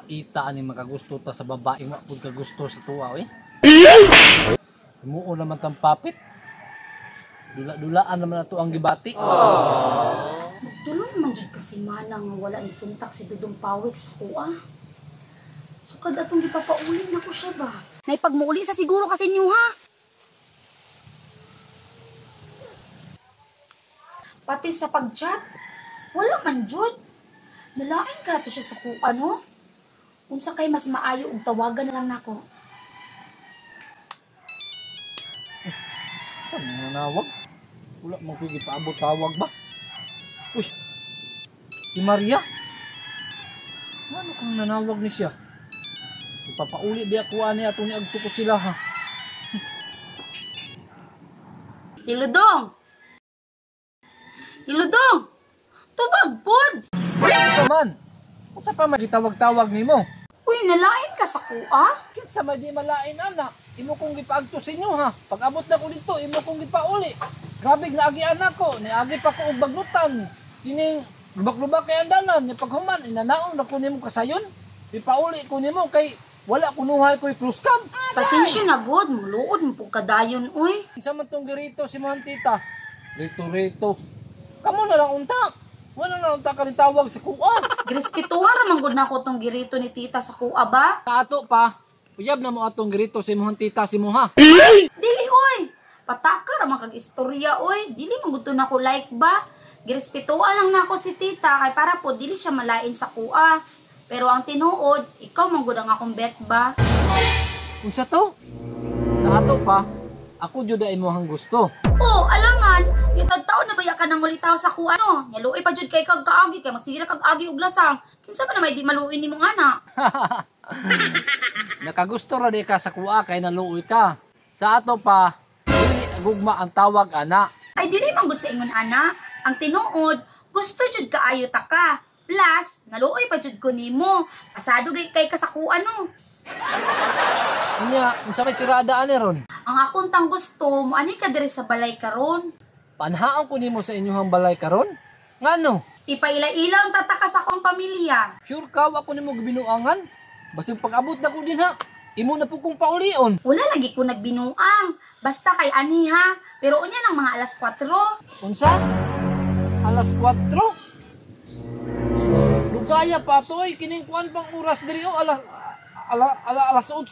Paita ani makagusto ta sa babae, wa pud kagusto sa tuwa eh. Himuon naman tang papit. Dula-dulaan naman ato ang gibati. Magtulo naman jud kasi mana nga wala ni kontak si Dudong Pawik sa kuha. Sukad atong gipapauli na ko siya ba? Naipagmuuli sa siguro kasi inyo ha. Pati sa pag-chat, wala man jud. Nalain ka to siya sa kuha no? Unsa kay mas maayo og tawagan na lang nako. Saan mo nanawag? Wala man ko'y gipaabot tawag ba? Uy, si Maria? Ano kang nanawag ni siya? Ipapauli biya kuha niya atong niagto ko sila ha. Hiludong! Hiludong! Tubag pod! Unsa man? Unsa pa man gitawag-tawag nimo? Uy, nalain ka sa kuha? Kinsa man di malain ana? Imo kong gipaagto sa inyo ha. Pag-abot na ko dito, imo kong gipauli. Grabe nga agi anak ko, niagi pa ko og baglutan. Kining lubak-lubak kay andanan, ni paghuman inanaon ra ko nimo kasayon. Ipauli ko nimo kay wala kunuhay ko'y close cam. Pasensya na god, muluod mo pug kadayon uy. Kinsa man tong girito si Mahang Tita? Rito rito. Kamo na lang unta. Wala na unta ka tawag sa kuha. Grespetuhan ra man gud nako tong girito ni tita sa kuha ba? Ato pa. Uyab na mo atong girito si Mahang Tita si Muha. Dili oy. Pataka ra man kag istorya oy. Dili man gud to nako like ba? Girespetuhan lang nako si tita kay para po dili siya malain sa kuha. Pero ang tinuod, ikaw man gud ang akong bet ba? Unsa to? Sa ato pa, ako jud ay imong gusto. Oh, alangan, yung tagtaon na baya ka nang ulitaw sa kuha no. Nyaluoy pa jud kay kag kaagi kay masira kag agi og lasang. Kinsa ba na may di maluoy nimong ana? Nakagusto ra di ka sa kuha kay naluoy ka. Sa ato pa, dili gugma ang tawag ana. Ay dili man gud sa ingon ana. Ang tinuod, gusto jud kaayo ta ka. Plus, naluoy pa jud ko nimo. Pasado gay kay ka sa kuha no. Unya, unsa may tirada ani ron? Ang akong tang gusto, mo ani ka diri sa balay karon. Panhaon ko nimo sa inyong balay karon? Ngano? Ipaila-ila ang tataka sa akong pamilya. Sure ka wa ko nimo gibinuangan? Basig pag-abot na ko din ha. Imo na po kong paulion. Wala lagi ko nagbinuang. Basta kay ani ha. Pero unya lang mga alas 4. Unsa? Alas 4? Dugaya pa to oy, kining kuan pang oras diri o alas ala, ala, alas 8.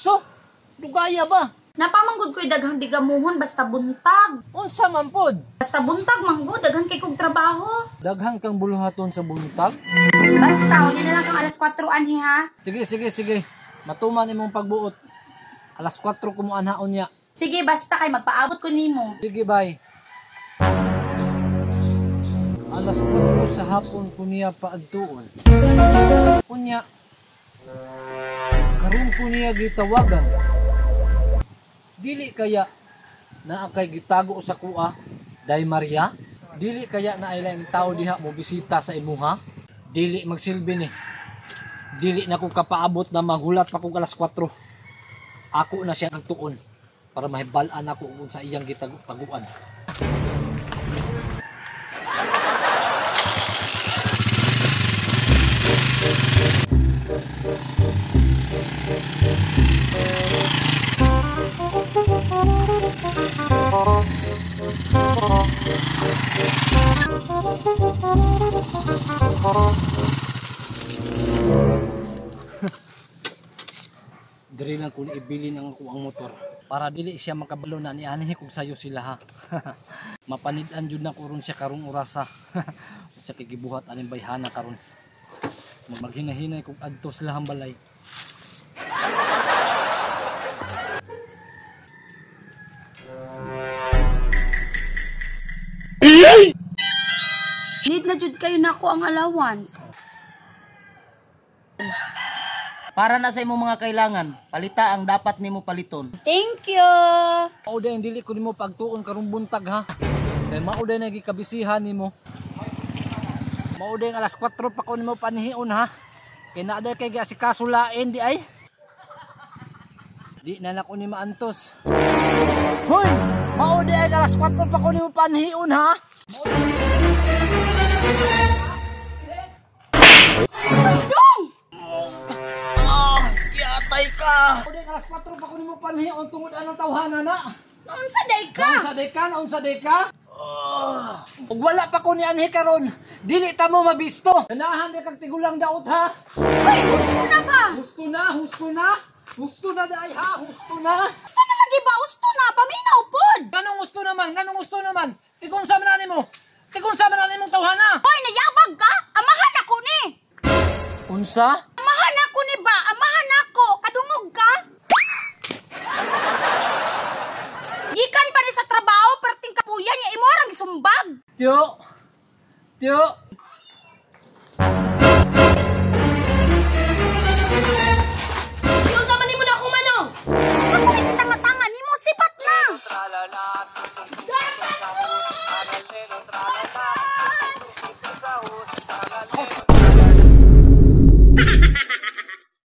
Dugaya ba? Napamanggod ko'y daghang digamuhon basta buntag. Unsa man pod? Basta buntag manggod, daghan kay kog trabaho. Daghan kang buluhaton sa buntag? Basta unya na lang kang alas 4 anhi ha. Sige, sige, sige. Matuman imong pagbuot. Alas 4 ko mo anhaon niya. Sige, basta kay magpaabot ko nimo. Sige, bye. Alas 4 sa hapon ko niya paadtuon. Unya, karon ko niya gitawagan. Dili kaya naa kay gitago sa kuha, Day Maria? Dili kaya na ay laing tao diha mo bisita sa imuha? Dili magsilbi ni. Dili na ko kapaabot na maghulat pa kog alas 4. Ako na siya ang tuon para mahibal-an ako kung sa iyang gitago-taguan. Diri lang ko ibilin ang ako ang motor para dili siya makabalo na nianhi kog sayo sila ha. Mapanid-an jud na ko ron siya karong orasa. Unsa kay gibuhat aning bayhana karon. Maghinahinay kog adto sila ang balay. Need na jud kayo nako ang allowance. Para na sa imong mga kailangan, palita ang dapat nimo paliton. Thank you. Mao day ang dili ko nimo pagtuon karong buntag ha. Kay mao day nagikabisihan nimo. Mao day ang alas 4 pa ko nimo panihion ha. Kay naa day kay giasikaso lain di ay. Di na nako ni maantos. Hoy, mao day ang alas 4 pa ko nimo panihion ha. Dong! Alas 4 pa ko nimo panhion tungod anang tawhana na. Naunsa day ka? Naunsa day ka? Naunsa day ka? Ug wala pa ko ni anhi karon, dili ta mo mabisto. Ganahan di kag tigulang daot ha. Uy, gusto na ba? Husto na, husto na. Husto na day ha, husto na. Gusto na lagi ba? Gusto na, paminaw pod. Ganong gusto naman, ganong gusto naman. Tikon sa man nimo. Tikon sa man nimong tawhana. Hoy, nayabag ka? Amahan ako ni. Unsa? Amahan ako ni ba? Amahan ako. Kadungog ka? Gikan pa ni sa trabaho, perting kapuyan niya imo rang gisumbag. Tiyo. Tiyo.